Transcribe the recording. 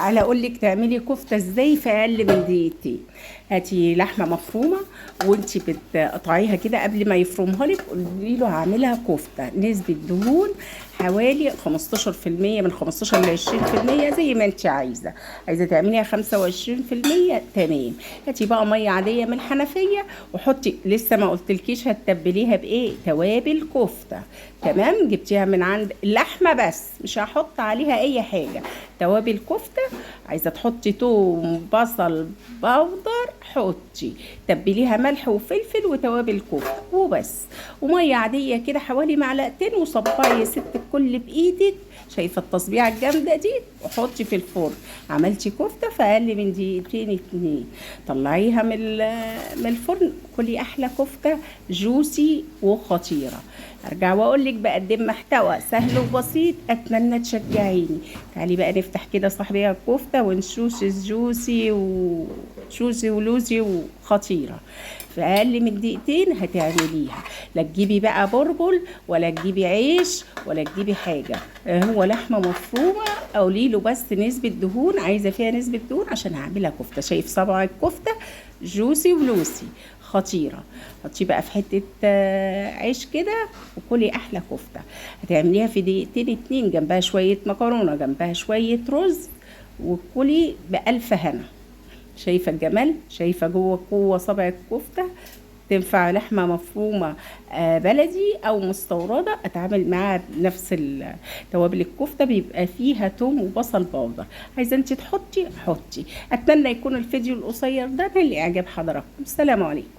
على اقول لك تعملي كفته ازاي في اقل من دقيقتين. هاتي لحمه مفرومه وانتي بتقطعيها كده قبل ما يفرمها لك قولي له هعملها كفته نسبه دهون حوالي 15%، من 15 ل 20% زي ما انت عايزه. عايزه تعمليها 25% تمام. هاتي بقى مية عادية من الحنفية وحطي، لسه ما قلتلكيش هتتبليها بايه، توابل كفته. تمام، جبتيها من عند اللحمة بس مش هحط عليها اي حاجة، توابل كفته. عايزه تحطي توم بصل بودر حطي، تبليها ملح وفلفل وتوابل كفته وبس، ومية عادية كده حوالي معلقتين، وصبعي يا ست الكل بايدك. شايفه التصبيعه الجامدة دي؟ وحطي في الفرن. عملتي كفته في اقل من دقيقتين اتنين، طلعيها من الفرن، كلي احلى كفته juicy وخطيرة. ارجع واقول لك بقدم محتوى سهل وبسيط، اتمنى تشجعيني. تعالي بقى نفتح كده صاحبيها الكفتة ونشوش ال juicy وشوسي ولوزي وخطيرة. في اقل من دقيقتين هتعمليها، لا تجيبي بقى برغل ولا تجيبي عيش ولا تجيبي حاجة، هو لحمه مفرومه قولي له بس نسبه دهون، عايزه فيها نسبه دهون عشان هعملها كفته. شايف صبع الكفتة juicy ولوسي خطيرة. حطيه بقى في حتة عيش كده وكلي احلى كفته. هتعمليها في دقيقتين اتنين، جنبها شوية مكرونه، جنبها شوية رز، وكلي بالف هنا. شايفه الجمال؟ شايفه جوه قوة صبع الكفتة؟ تنفع لحمه مفرومه بلدي او مستورده، اتعامل معاها بنفس توابل الكفتة، بيبقى فيها توم وبصل powder. عايزه انت تحطي حطي. اتمنى يكون الفيديو القصير ده نال اعجاب حضراتكم. السلام عليكم.